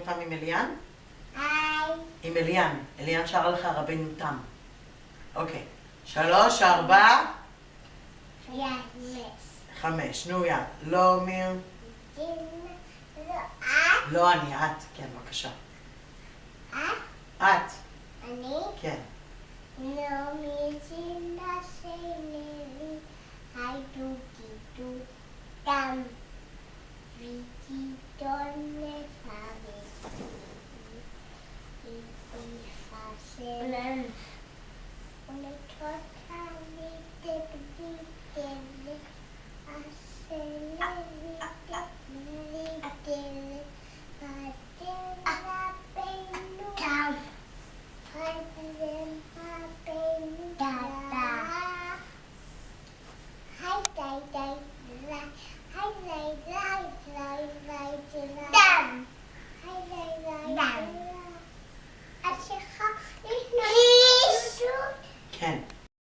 פעם עם אליאן? היי. עם אליאן. אליאן שרה לך רבנו תם. אוקיי. שלוש, ארבע. חמש. חמש. נו יא. לא מיר. לא את. לא אני, את. כן, בבקשה. את? את. אני? כן. לא מזינה שלי, היי דו דו דם. ויתיתון לפרק.